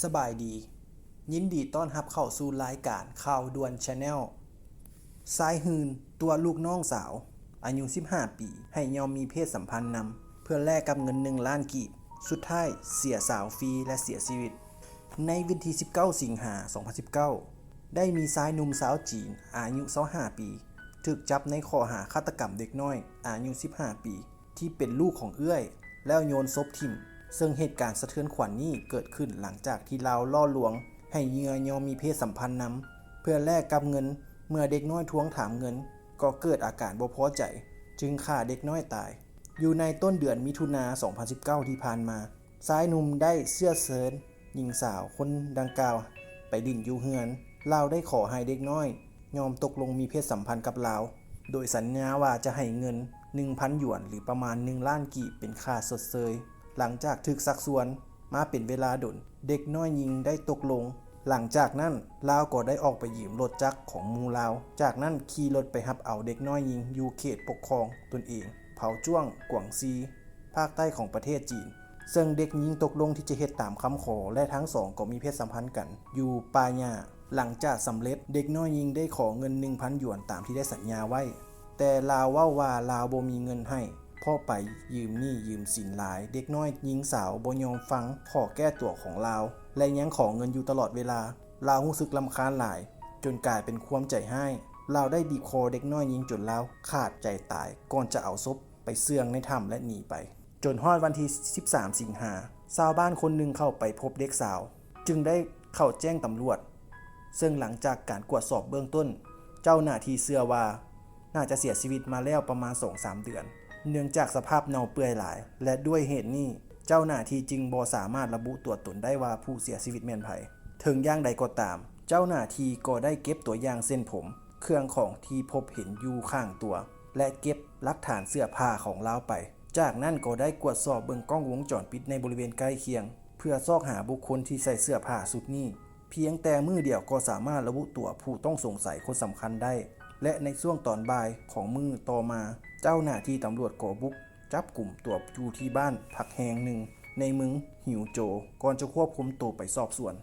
ສະບາຍດີ, ຍິນດີຕ້ອນຮັບເຂົ້າສູ່ລາຍການຂ່າວດ່ວນ Channel. ຊາຍຮື່ນຕົວະລູກນ້ອງສາວອາຍຸສິບຫ້າປີ ໃຫ້ຍອມມີເພດສຳພັນນຳ ເພື່ອແລກກັບເງິນໜຶ່ງລ້ານກີບ, ສຸດທ້າຍເສຍສາວຟຣີ ແລະ ເສຍຊີວິດ. ໃນວັນທີສິບເກົ້າ ສິງຫາ ສອງພັນສິບເກົ້າ ໄດ້ມີຊາຍໜຸ່ມຊາວຈີນອາຍຸຊາວຫ້າປີ ຖືກຈັບໃນຂໍ້ຫາຄາດຕະກຳເດັກນ້ອຍອາຍຸສິບຫ້າປີ ທີ່ເປັນລູກຂອງເອື້ອຍ ແລ້ວໂຍນສົບຖິ້ມ, ເຊິ່ງເຫດການສະເທືອນຂວັນນີ້ເກີດຂຶ້ນຫຼັງຈາກທີ່ລາວຫຼໍ່ລວງໃຫ້ເຫຍື່ອຍອມມີເພດສຳພັນນຳ ເພື່ອແລກກັບເງິນ. ເມື່ອເດັກນ້ອຍທວງຖາມເງິນ ກໍເກີດອາການບໍ່ພໍໃຈ ຈຶ່ງຂ້າເດັກນ້ອຍຕາຍ. ຢູ່ໃນຕົ້ນເດືອນມິຖຸນາ ສອງພັນສິບເກົ້າ ທີ່ຜ່ານມາ, ຊາຍໜຸ່ມໄດ້ເຊື້ອເຊີນຍິງສາວຄົນດັ່ງກ່າວໄປຫຼິ້ນຢູ່ເຮືອນ. ລາວໄດ້ຂໍໃຫ້ເດັກນ້ອຍຍອມຕົກລົງມີເພດສຳພັນກັບລາວ ໂດຍສັນຍາວ່າຈະໃຫ້ເງິນໜຶ່ງພັນຢວນ ຫຼື ປະມານໜຶ່ງລ້ານກີບ ເປັນຄ່າຊົດເຊີຍ. ຫຼັງຈາກຖືກຊັກຊວນມາເປັນເວລາດົນ, ເດັກນ້ອຍຍິງໄດ້ຕົກລົງ. ຫຼັງຈາກນັ້ນ, ລາວກໍໄດ້ອອກໄປຢືມລົດຈັກຂອງໝູ່ລາວ, ຈາກນັ້ນຂີ່ລົດໄປຮັບເອົາເດັກນ້ອຍຍິງຢູ່ເຂດປົກຄອງຕົນເອງ ເຜົ່າຈ້ວງ ກວາງຊີ ພາກໃຕ້ຂອງປະເທດຈີນ, ເຊິ່ງເດັກຍິງຕົກລົງທີ່ຈະເຮັດຕາມຄຳຂໍ ແລະ ທັງສອງກໍມີເພດສຳພັນກັນຢູ່ປ່າຫຍ້າ. ຫຼັງຈາກສຳເລັດ, ເດັກນ້ອຍຍິງໄດ້ຂໍເງິນໜຶ່ງພັນຢວນຕາມທີ່ໄດ້ສັນຍາໄວ້, ແຕ່ລາວເວົ້າວ່າລາວບໍ່ມີເງິນໃຫ້ ເພາະໄປຢືມໜີ້ຢືມສິນຫຼາຍ. ເດັກນ້ອຍຍິງສາວບໍ່ຍອມຟັງຂໍ້ແກ້ຕົວຂອງລາວ ແລະ ຍັງຂໍເງິນຢູ່ຕະຫຼອດເວລາ. ລາວຮູ້ສຶກລຳຄານຫຼາຍ ຈົນກາຍເປັນຄວາມໃຈຮ້າຍ. ລາວໄດ້ບີບຄໍເດັກນ້ອຍຍິງຈົນລາວຂາດໃຈຕາຍ ກ່ອນຈະເອົາສົບໄປເຊື່ອງໃນຖ້ຳ ແລະ ໜີໄປ. ຈົນຮອດວັນທີສິບສາມ ສິງຫາ, ຊາວບ້ານຄົນໜຶ່ງເຂົ້າໄປພົບເດັກສາວ ຈຶ່ງໄດ້ເຂົ້າແຈ້ງຕຳຫຼວດ, ເຊິ່ງຫຼັງຈາກການກວດສອບເບື້ອງຕົ້ນ, ເຈົ້າໜ້າທີ່ເຊື່ອວ່າໜ້າຈະເສຍຊີວິດມາແລ້ວປະມານສອງສາມເດືອນ, ເນື່ອງຈາກສະພາບເນົ່າເປື່ອຍຫຼາຍ, ແລະ ດ້ວຍເຫດນີ້, ເຈົ້າໜ້າທີ່ຈຶ່ງບໍ່ສາມາດລະບຸຕົວຕົນໄດ້ວ່າຜູ້ເສຍຊີວິດແມ່ນໃຜ. ເຖິງຢ່າງໃດກໍຕາມ, ເຈົ້າໜ້າທີ່ກໍໄດ້ເກັບຕົວຢ່າງເສັ້ນຜົມ, ເຄື່ອງຂອງທີ່ພົບເຫັນຢູ່ຂ້າງຕົວ ແລະ ເກັບຫຼັກຖານເສື້ອຜ້າຂອງລາວໄປ. ຈາກນັ້ນກໍໄດ້ກວດສອບເບິ່ງກ້ອງວົງຈອນປິດໃນບໍລິເວນໃກ້ຄຽງ ເພື່ອຊອກຫາບຸກຄົນທີ່ໃສ່ເສື້ອຜ້າຊຸດນີ້. ພຽງແຕ່ມື້ດຽວກໍສາມາດລະບຸຕົວຜູ້ຕ້ອງສົງໄສຄົນສຳຄັນໄດ້ ແລະ ໃນຊ່ວງຕອນບ່າຍຂອງມື້ຕໍ່ມາ, ເຈົ້າໜ້າທີ່ຕຳຫຼວດກໍບຸກຈັບກຸມຕົວຢູ່ທີ່ບ້ານພັກແຫ່ງໜຶ່ງໃນເມືອງຫິວໂຈ ກ່ອນຈະຄວບຄຸມໂຕໄປສອບສວນ.